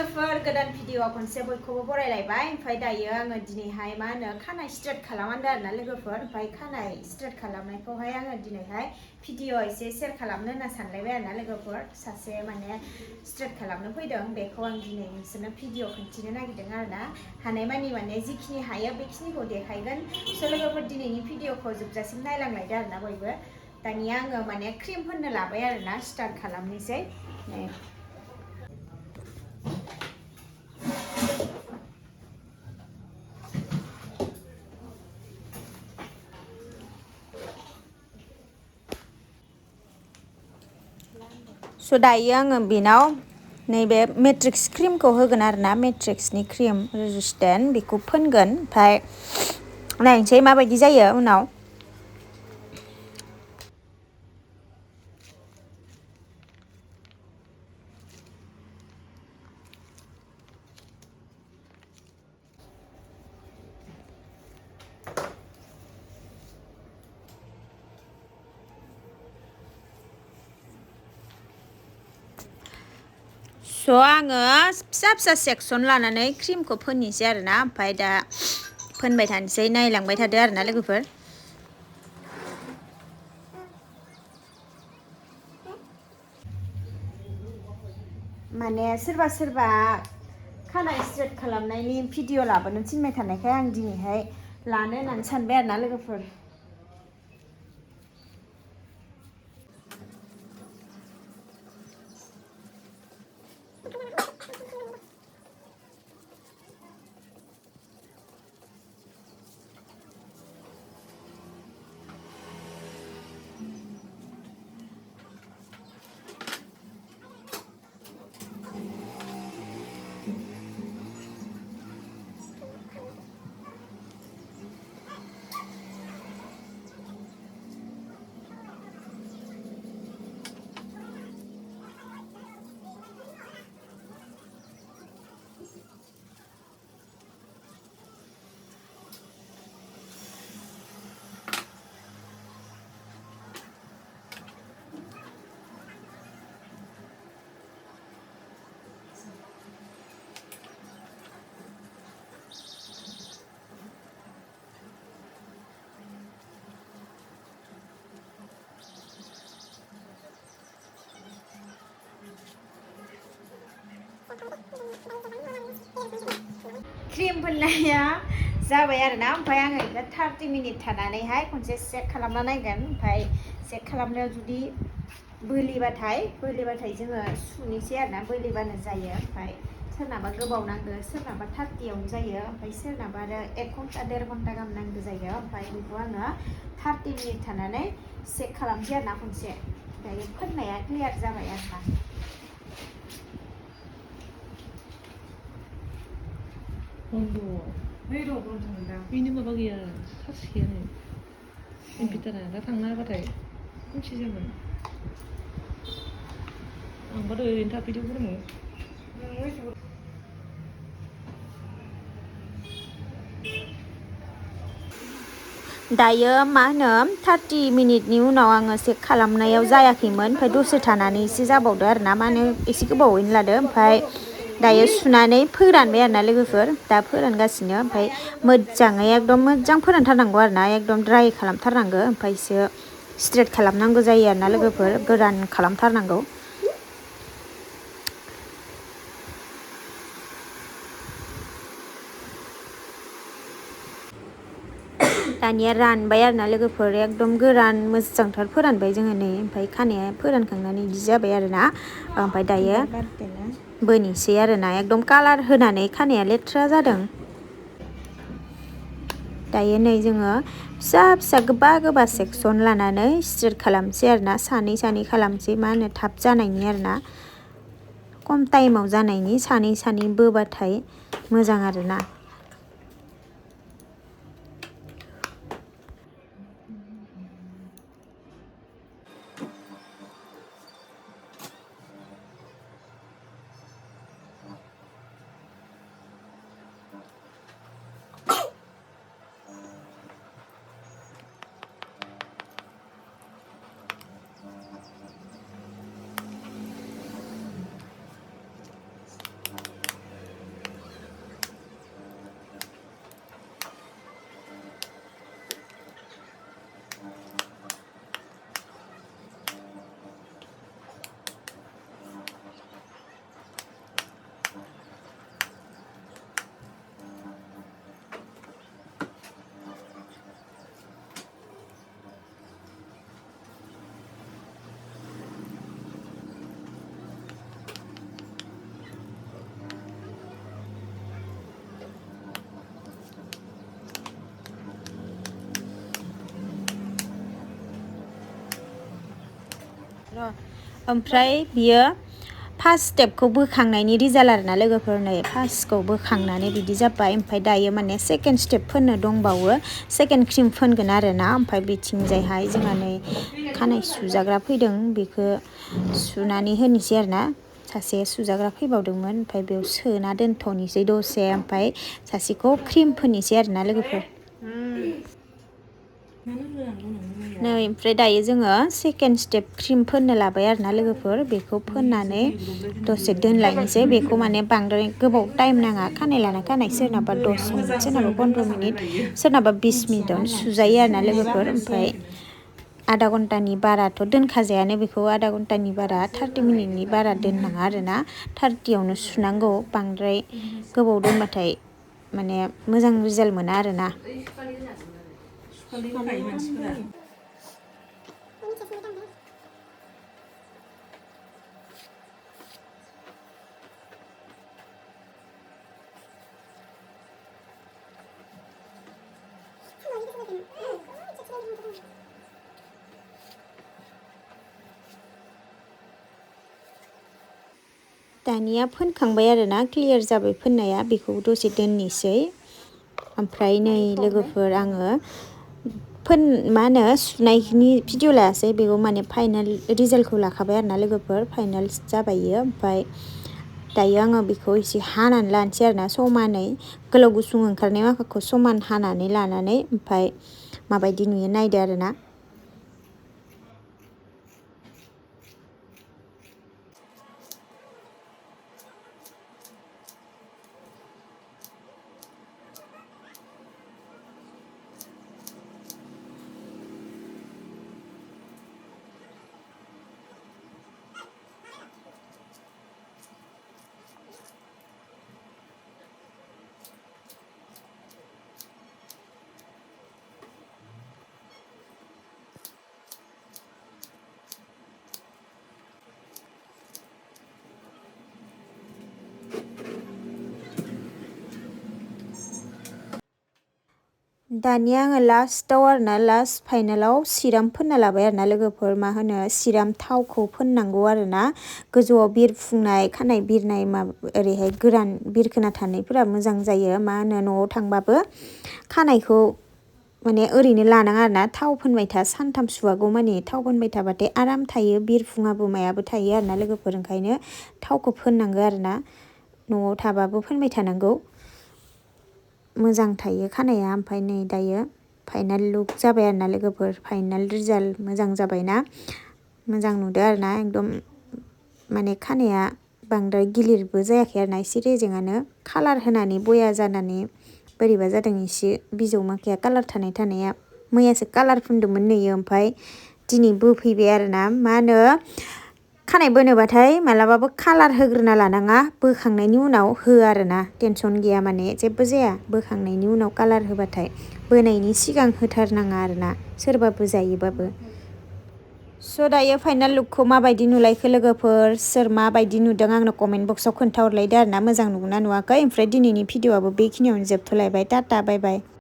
लोगोफोर गोदान भिडिअ खनसे बयखौबो बरायलायबाय ओमफ्राय दायो आङो दिनैहाय मा होनो खानाय स्ट्रेट खालामहांदों आरोना लोगोफोर ओमफ्राय खानाय स्ट्रेट खालामनायखौहाय आङो दिनैहाय भिडिअ एसे शेयार खालामनो होनना सानलायबाय आरोना लोगोफोर सासे माने स्ट्रेट खालामनो फैदों बेखौ आं दिनै नोंसोरनो भिडिअ खिन्थिनो नागिरदों आरोना हानायमानि माने जिखिनि हायो बेखिनिखौ देखायगोन स' लोगोफोर दिनैनि भिडिअखौ जोबजासिम नायलांलायदो आरोना बयबो दानिया आङो माने क्रिम फोननो लाबाय आरोना स्टार्ट खालामनोसै स' दायो आङो बेनाव नैबे मेट्रिक्स क्रिमखौ होगोन आरोना मेट्रिक्सनि क्रिम रेजिस्टेन्ट बेखौ फोनगोन ओमफ्राय नायनोसै माबायदि जायो उनाव स' आङो फिसा फिसा सेक्सन लानानै क्रिमखौ फोननोसै आरोना ओमफ्राय दा फोनबाय थानोसै नायलांबाय थादो आरोना लोगोफोर माने सोरबा सोरबा खानाय स्ट्रेट खालामनायनि भिडिअ लाबोनो थिनबाय थानायखाय आं दिनैहाय लानो होननानै सानबाय आरोना लोगोफोर क्रिम फोननाया जाबाय आरोना ओमफ्राय आङो बेखौ 30 मिनिट थानानैहाय खनसे चेक खालामना नायगोन ओमफ्राय चेक खालामनायाव जुदि बोलिबाथाय जोङो सुनोसै आरोना बोलिबानो जायो ओमफ्राय सोरनाबा गोबाव नांगौ सोरनाबा 30आवनो जायो ओमफ्राय सोरनाबा आरो 1 घन्टा 1.5 घन्टा गाहाम नांगौ जायो ओमफ्राय बेखौ आङो 30 मिनिट थानानै चेक खालामसै आरोना खनसे दायो फोननाया क्लियार जाबाय आरोना बेनि माबा गैया सार्स गैयानो कम्पिउटारा दा थांना होबाथाय खोमसि जागोन आंबाथ' ओरैनो थाफैदों गरमाव दायो मा होनो 30 मिनिटनि उनाव आङो चेक खालामनायाव जायाखैमोन ओमफ्राय दसे थानानै एसे जाबावदो आरोना माने एसे गोबावैनो लादो ओमफ्राय दायो सुनानै फोरानबाय आरोना लोगोफोर दा फोरानगासिनो ओमफ्राय मोजाङै एकदम मोजां फोरानथारनांगौ आरोना एकदम ड्राइ खालामथारनांगौ ओमफ्रायसो स्ट्रेट खालामनांगौ जायो आरोना लोगोफोर गोरान खालामथारनांगौ दानिया रानबाय आरोना लोगोफोर एकदम गोरान मोजांथार फोरानबाय जोङो नै ओमफ्राय खानाया फोरानखांनानै बिदि जाबाय आरोना ओमफ्राय दायो बोनोसै आरोना एकदम कालार होनानै खानाया लेथ्रा जादों दायो नै जोङो फिसा फिसा गोबा गोबा सेक्सन लानानै स्ट्रेट खालामसै आरोना सानै सानै खालामसै मा होनो थाब जानायनि आरोना खम टाइमाव जानायनि सानै सानै बोबाथाय मोजां आरोना ओमफ्राय बियो फार्स्ट स्टेपखौ बोखांनायनि रिजाल्ट आरोना लोगोफोर नै फार्स्टखौ बोखांनानै बिदि जाबाय ओमफ्राय दायो माने सेकेन्ड स्टेप फोननो दंबावो सेकेन्ड क्रिम फोनगोन आरोना ओमफ्राय बिथिंजायहाय जोंहा नै खानाय सुजाग्रा फैदों बेखौ सुनानै होनोसै आरोना सासे सुजाग्रा फैबावदोंमोन ओमफ्राय बेयाव सोना दोनथ'नोसै दसे ओमफ्राय सासेखौ क्रिम फोननोसै आरोना लोगोफोर नै ओमफ्राय दायो जोङो सेकेन्ड स्टेप क्रिम फोननो लाबाय आरोना लोगोफोर बेखौ फोननानै दसे दोनलायनोसै बेखौ माने बांद्राय गोबाव टाइम नाङा खानाय लाना खानाय सोरनाबा 10 मिनिट सोरनाबा 15 मिनिट सोरनाबा 20 मिनिटआवनो सुजायो आरोना लोगोफोर ओमफ्राय आधा घन्टानि बाराथ' दोनखाजायानो बेखौ आधा घन्टानि बारा 30 मिनिटनि बारा दोननाङा आरोना 30आवनो सुनांगौ बांद्राय गोबाव दोनबाथाय माने मोजां रिजाल्ट मोना आरोना दानिया फोनखांबाय आरोना क्लियार जाबाय फोननाया बेखौ दसे दोननोसै ओमफ्राय नै लोगोफोर आङो मा होनो सुनायनि भिडिअ लायासै बेखौ माने फाइनाल रिजाल्टखौ लाखाबाय आरोना लोगोफोर फाइनाल जाबायो ओमफ्राय दायो आङो बेखौ एसे हानानै लानोसै आरोना समानै गोलाव गुसुं ओंखारनाय माखाखौ समान हानानै लानानै ओमफ्राय माबायदि नुयो नायदो आरोना दानिया आङो लास्टाव आरोना लास्ट फाइनालाव सिराम फोनना लाबाय आरोना लोगोफोर मा होनो सिराम थावखौ फोननांगौ आरोना गोजौआव बिरफुंनाय खानाय बिरनाय ओरैहाय गोरान बिरखोना थानायफोरा मोजां जायो मा होनो न'आव थांबाबो खानायखौ माने ओरैनो लानाङा आरोना थाव फोनबाय था सानथाम सुवागौ माने थाव फोनबाय थाबाथाय आराम थायो बिरफुङाबो मायाबो थायो आरोना लोगोफोर ओंखायनो थावखौ फोननांगौ आरोना न'आव थाबाबो फोनबाय थानांगौ मोजां थायो खानाया ओमफ्राय नै दायो फाइनाल लुक जाबाय आरोना लोगोफोर फाइनाल रिजाल्ट मोजां जाबायना मोजां नुदो आरोना एकदम माने खानाया बांद्राय गिलिरबो जायाखै आरोना एसे रेजेंआनो कालार होनानै बया जानानै बोरैबा जादों एसे बिजौ माखाया कालार थानाया मैयासो कालार फुनदोंमोन नैयो ओमफ्राय दिनै बोफैबाय आरोना मा होनो खानाय बोनोबाथाय मालाबाबो कालार होग्रोना लानाङा बोखांनायनि उनाव हो आरोना टेनसन गैया माने जेबो जाया बोखांनायनि उनाव कालार होबाथाय बोनायनि सिगां होथारनाङा आरोना सोरबाबो जायोबाबो स' दायो फाइनाल लुकखौ माबायदि नुलायखो लोगोफोर सोर माबायदि नुदों आंनो कमेन्ट बक्साव खोन्थाहरलायदो आरोना मोजां नुगोना नुवाखै ओमफ्राय दिनैनि भिडिअआबो बेखिनियावनो जोबथ'लायबाय टाटा बाय बाय